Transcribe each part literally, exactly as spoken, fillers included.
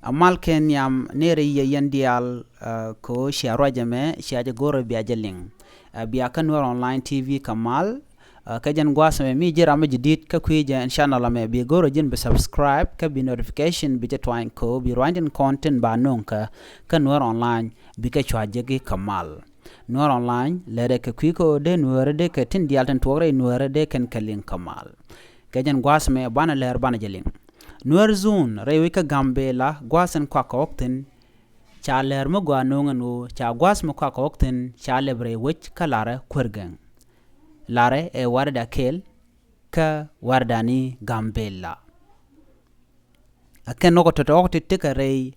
A mal kɛ nhiam nɛɛrɛ yiëë yɛn diaal, ɛ, kɛ ɣöö cia ruac ɛmɛ cia jɛ go̱rɛ bia jɛ liŋ. Ɛ, bia kä Nuer Online T V kɛ mal. Ɛ, kɛ jɛn gua̱a̱th ɛmɛ mi ji̱ ram mi ji̱ di̱t kä kui̱ jɛ ɛn channel ɛmɛ bi go̱rɛ ji̱n bi subscribe kä bi notification bi jɛ tuany kɛ ɣöö bi ruany tin kɔn tin ba nöŋ kä kä Nuer Online bi kɛ cua jɛ ki kɛ mal. Nuer Online lɛrɛ kɛ kui̱ kɛ ɣöö dee Nueeri dee kɛ tin diaal tin tuɔk rɛy Nueeri dee kɛn kɛ liŋ kɛ mal. Kɛ jɛn gua̱a̱th ɛmɛ banɛ lɛr banɛ jɛ liŋ. Nuer Zone rɛy wec kä Gambela gua̱a̱th in kuak kɛ ɣɔk thi̱n. Ca lɛr mi gɔaa no̱o̱ŋ ɛn ɣöö ca gua̱a̱th mi kuak kɛ ɣɔk thi̱n ca lɛp rɛy wec kä Larɛ Kuer Gɛŋ. Larɛ ɛ warda kɛl kä wardani Gambela. A kɛn ɣɔk tɔ̱tɔ̱ ɣɔk ti tekɛ rɛy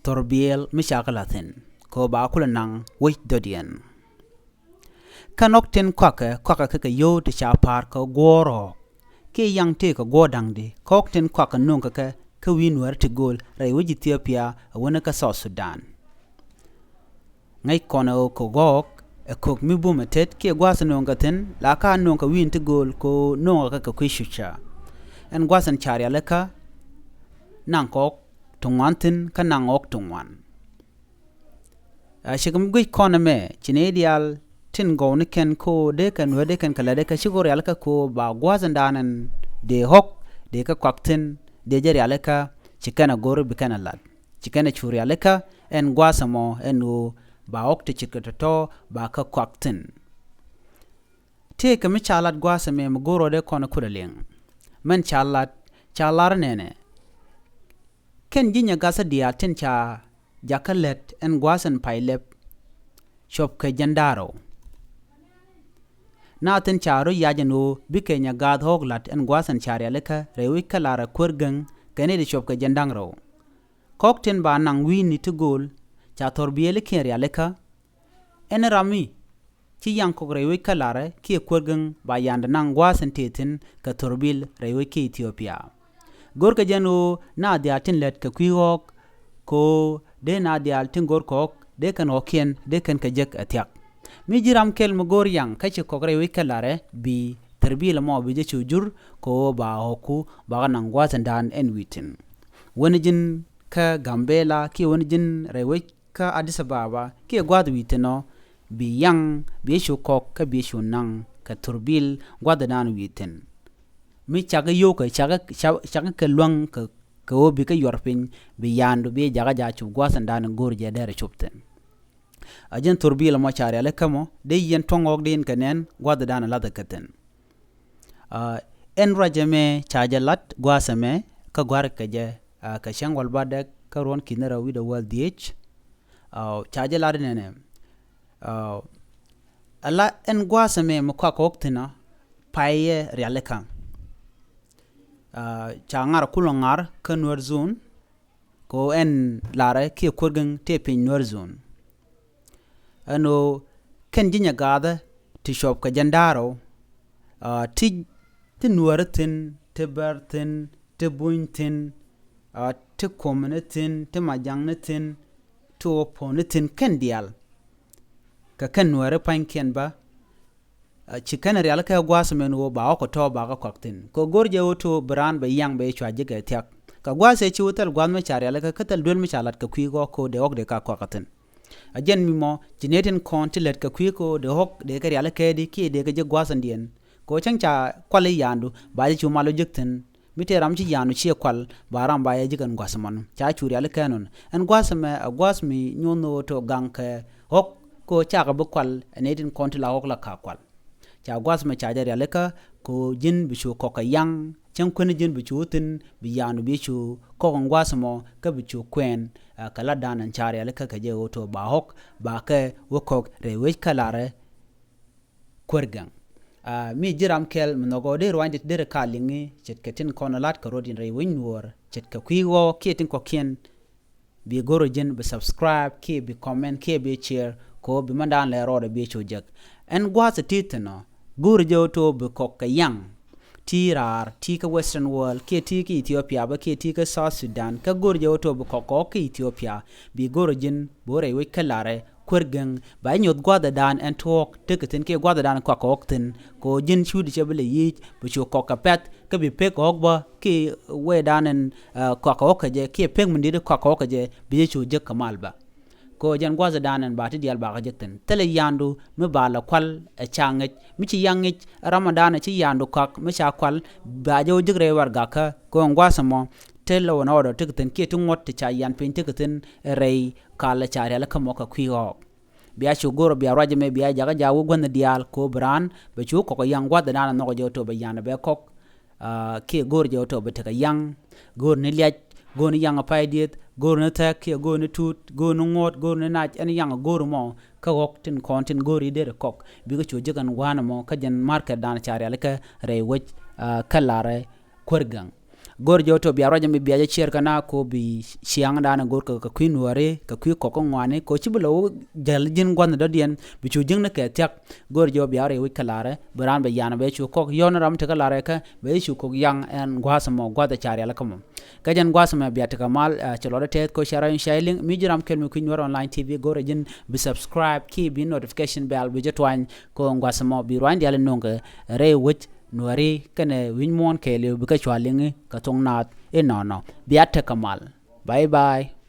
thor biɛɛl mi ca kä la̱thi̱n kɛ ɣöö ba kulɛ naŋ wec dɔ̱diɛn. Kä nɔk tin kuakɛ kuakɛ kä kɛ yio̱w ti ca pa̱a̱r kɛ guɔ̱ɔ̱r ɣɔ̱ɔ̱k kiɛ yaŋ tëë kɛ guɔ̱ɔ̱r da̱ŋdi kä ɣɔk tin kuakɛ no̱o̱ŋ kɛ kɛ kä wi̱i̱ Nuäärä ti gööl rɛy wec Ithiopia ɛ wänä kä South Sudan. Ŋäc kɔn ɛ ɣöö kɛ gɔɔk ɛ kök mi bumɛ tet kiɛ gua̱a̱th no̱o̱ŋ kɛ thi̱n la ka no̱o̱ŋ kɛ wi̱i̱n ti gööl kɛ ɣöö no̱o̱ŋ kɛ kɛ kui̱ cucä. Ɛn gua̱a̱th ɛn ca rialikä naŋ kɔk ti ŋuan thi̱n kä naŋ ɣɔk ti ŋuan. Ɛ, cikɛ mi guic kɔn ɛmɛ ci nɛy diaal tin gɔw ni kɛn ko dee kɛn wee dee kɛn kɛ lɛ dee kɛ ci go̱r rialikä ko ba gua̱a̱th ɛn da̱a̱n ɛn dee ɣɔk dee kɛ kuak thi̱n dee jɛ rialikä ci kɛn ɛ go̱r bi kɛn ɛ lat. Ci kɛn ɛ cu rialikä ɛn gua̱a̱th ɛmɔ ɛn ɣöö ba ɣɔk ti ce̱tkɛ tɔ̱tɔ̱ ba kɛ kuak thi̱n. Tëëkɛ mi ca lat gua̱a̱th ɛmɛ mi go̱o̱r rɔɔdɛ kɔn kut ɛ liŋ. Mɛn ca lat, ca lar nɛnɛ. Kɛn ji̱ nyɛ ga̱thä diaal tin ca jakä lät ɛn gua̱a̱th ɛn pay lɛp. Cuɔp kɛ jɛn da̱ŋ rɛw. Na thi̱n ca rɔ yac ɛn ɣöö bikɛ nyɛ ga̱a̱th ɣɔ̱k lat ɛn gua̱a̱th ɛn ca rialikä rɛy wec kä Larɛ Kuer Gɛŋ kɛ ni di cuɔp kɛ jɛn da̱ŋ rɛw. Kɔk tin ba naŋ wi̱i̱ni ti gööl ca thor biëëlikiɛn rialikä. Ɛn ram mi ci yaŋ kɔk rɛy wec kä Larɛ kiɛ Kuer Gɛŋ ba yandɛ naŋ gua̱a̱th in tëë thi̱n kɛ thor bil rɛy wec kä Ithiopia. Go̱rkɛ jɛn ɣöö na diaal tin lät kɛ kui̱ ɣɔ̱ɔ̱k kɛ ɣöö dee na diaal tin go̱rkɛ ɣɔ̱k dee kɛn ɣɔ̱kiɛn dee kɛn kɛ jek ɛ thiak. Mi ji̱ ram kɛl mi go̱o̱r yaŋ kä ci kɔk rɛy wec kä Larɛ bi thor bil ɛmɔ bi jɛ cu jur kɛ ɣöö ba ɣɔ̱ku ba kɛ naŋ gua̱a̱th in da̱a̱n ɛn wi̱i̱ thi̱n. Wäni ji̱n kä Gambela kiɛ wäni ji̱n rɛy wec kä Addis Ababa kiɛ gua̱a̱th wi̱i̱ thi̱n ɔ bi yaŋ bi cu kɔk kä bi cu naŋ kɛ thor bil gua̱a̱th in da̱a̱n wi̱i̱ thi̱n. Mi cakɛ yio̱w kɛ cakɛ, cakɛ kɛ luäŋ kɛ, kɛ ɣöö bikɛ yuɔr piny bi yandu bi jakä ja̱ cup gua̱a̱th in da̱a̱n go̱o̱r jɛ derɛ cup thi̱n. A jɛn thor bil ɛmɔ ca rialikä mɔ dee yɛn tuɔ̱ŋ ɣɔ̱k dee in kɛ nɛn gua̱a̱th in da̱a̱n lathɛ kɛ thi̱n. A, ɛn ruac ɛmɛ ca jɛ lat gua̱a̱th ɛmɛ kä gua̱a̱r kɛ jɛ, a, kɛ cäŋ wäl bädäk kä ruɔ̱n ki̱n rɛw wi̱cdɛ wäl dhieec. A, ca jɛ lat nɛnɛ. A, ala ɛn gua̱a̱th ɛmɛ mi kuak ɣɔ̱k thi̱n ɔ payɛ rialikä. A, ca ŋar kulɛ ŋar kä Nuer Zone. Kɛ ɣöö ɛn Larɛ kiɛ Kuer Gɛŋ tëë piny Nuer Zone. Ɛn ɣöö kɛn ji̱ nyɛ gaathä ti cuɔp kɛ jɛn da̱ŋ rɛw, a, ti, ti Nuäärä thi̱n, ti Bär thi̱n, ti Buny thi̱n, a, ti Kuɔmni thi̱n, ti Majaŋni thi̱n, ti Oponi thi̱n kɛn diaal. Kɛ kɛn Nuäärä pa̱nykiɛn bä, a, ci kɛn rialikä gua̱a̱th ɛmɛ ɛn ɣöö ba ɣɔ̱k kɛ tɔ̱ ba kɛ kuak thi̱n. Kɛ go̱r jɛ ɣöö tɔ̱ bi raan bɛ yaŋ bɛ cua̱ ji̱ kɛ thia̱k. Kɛ gua̱a̱th ɛ ci wä thil gua̱a̱th mi ca rialikä kä thil duel mi ca lat kɛ kui̱ ɣɔ̱k kɛ ɣöö dee ɣɔ̱k dee ka kuak kɛ thi̱n. A jɛn mi mɔ ci nɛy tin kɔn ti lät kɛ kui̱ kɛ ɣöö dee ɣɔ̱k dee kɛ rialikä di kiɛ dee kɛ ji̱ gua̱a̱th ɛn diɛn. Kɛ ɣöö cäŋ ca kual i̱ yandu ba jɛ cu mal wä jiäk thi̱n. Mi tëë ram ci yandu ciɛ kual ba ram ba yɛ ji̱ kɛn gua̱a̱th ɛmɔni. Ca cu rialikä ɛnɔni. Ɛn gua̱a̱th ɛmɛ ɛ gua̱a̱th mi nyoth ni ɣöö tɔ̱ gaŋ kɛ ɣɔ̱k kɛ ɣöö cakɛ bi kual ɛ nɛy tin kɔn ti la ɣɔ̱k la ka kual. Ca gua̱a̱th ɛmɛ ca jɛ rialikä kɛ ɣöö ji̱n bi cu kɔk kɛ yaŋ cäŋ kuäni ji̱n bi cu thi̱n bi yandu bi cu kɔk ɛn gua̱a̱th ɛmɔ kä bi cu kuɛɛn, ɛ, kɛ latdan ɛn ca rialikä kɛ jɛ ɣöö tɔ̱ ba ɣɔ̱k ba kɛ wä kɔk rɛy wec kä Larɛ Kuer Gɛŋ. A, mi ji̱ ram kɛl mi nhɔk ɣɔw dee ruanydiɛn derɛ ka liŋi ce̱tkɛ tin kɔn lat kɛ rot in rɛy wec Nuäär ce̱tkɛ kui̱ ɣɔw kiɛ tin kɔ̱kiɛn. Bi go̱r ji̱n bi subscribe kiɛ bi comment kiɛ bi share kɛ ɣöö bi mɛn da̱a̱n lɛ rɔɔdɛ bi cu jek. Ɛn gua̱a̱th ɛ ti thi̱n ɔ go̱r jɛ ɣöö tɔ̱ bi kɔk kɛ yaŋ ti raar ti kä Western world kiɛ ti kä Ethiopia bä kiɛ ti kä South Sudan kä go̱r jɛ ɣöö tɔ̱ bi kɔk kɔk kä Ethiopia. Bi go̱r ji̱n bi wä rɛy wec kä Larɛ Kuer Gɛŋ ba jɛ nyoth gua̱a̱th ɛ da̱a̱n ɛn tuɔɔk tekɛ thi̱n kiɛ gua̱a̱th ɛ da̱a̱n kuak kɔk thi̱n kɛ ɣöö ji̱n cuut cɛ bi lɛ yic bi cu kɔk kɛ pɛ̈th. kä bi pek ɣɔ̱k bä kiɛ wee dan ɛn kɔak kɛ ɣɔ̱k kɛ jɛ kiɛ pek mi di̱t kɔak kɛ ɣɔ̱k kɛ jɛ bi jɛ cu jek kɛ mal bä. Kɛ ɣöö jɛn gua̱thdan ɛn ba ti diaal bakɛ jek thi̱n thilɛ yandu mi ba lɛ kual ɛ ca ŋic mi ci yaŋ ŋic ramadan ɛ ci yandu kɔak mi ca kual ba jɛ wä jek rɛy warɛgakä kɛ ɣöö gua̱th ɛmɔ. Te loan order tekɛ thi̱n kiɛ ti ŋuɔ̱t ti ca yan piny tekɛ thi̱n rɛy kal ɛ ca rialikä mɔ kɛ kui̱ ɣɔ̱ɔ̱k. Bia cu go̱r bia ruac ɛmɛ bia jakä jaak wä guänh diaal kɛ ɣöö bi raan bɛ cu kɔk ɛ yaŋ gua̱thdan ɛ nhɔk ɛ jɛ wä tɔ bɛ yan ɛ bɛ kɔk. Kiɛ go̱r jɛ wä tɔ bɛ tekɛ yaŋ go̱r ni liac go̱r ni yaŋ ɛ pay dieth go̱r ni thɛk kiɛ go̱r ni tuut go̱r ni ŋuɔ̱t go̱r ni nac ɛn yaŋ ɛ go̱r mɔ kä ɣɔ̱k tin kɔn tin go̱r i̱ der ɛ kɔk bikɛ cu jek ɛn gua̱a̱n ɛmɔ kä jɛn marketdan ca rialikä rɛy wec. Kä larɛ kuäär gäŋ. Go̱r jɛ wä tɔ bia ruac ɛmɛ bia jɛ ciɛɛr kɛ na ko bi ciaŋdan ɛ go̱r kɛ kɛ kui̱ nuääri kɛ kui̱ kɔk kä ŋuani ko ci bi lɛ wä jäl ji̱n gua̱thni dɔ̱diɛn bi cu ji̱n ni kɛ thia̱k. Go̱r jɛ wä bia rɛy wec kä larɛ bi raan bɛ yan bɛ cu kɔk yɔn ram tekɛ larɛ kä bɛ cu kɔk yaŋ ɛn gua̱th ɛmɔ gua̱th ɛ ca rialikä mɔ. Kä jɛn gua̱th ɛmɛ bia tekɛ mal cɛ lɔt ɛ tɛth ko ca rɛy ca liŋ mi ji̱ ram kɛl mi kui̱ nuäär online tv go̱r ɛ ji̱n bi subscribe kiɛ bi notification bell bi jɛ tuany ko ɛn gua̱th ɛmɔ bi ruany diaal ɛ no̱o̱ŋ kɛ rɛy wec nuääri kɛnɛ wi̱ny muɔ̱ɔ̱n kɛɛliw bikɛ cua liŋi kɛ thoŋ naath inɔnɔ. Bia tekɛ mal. Bye bye.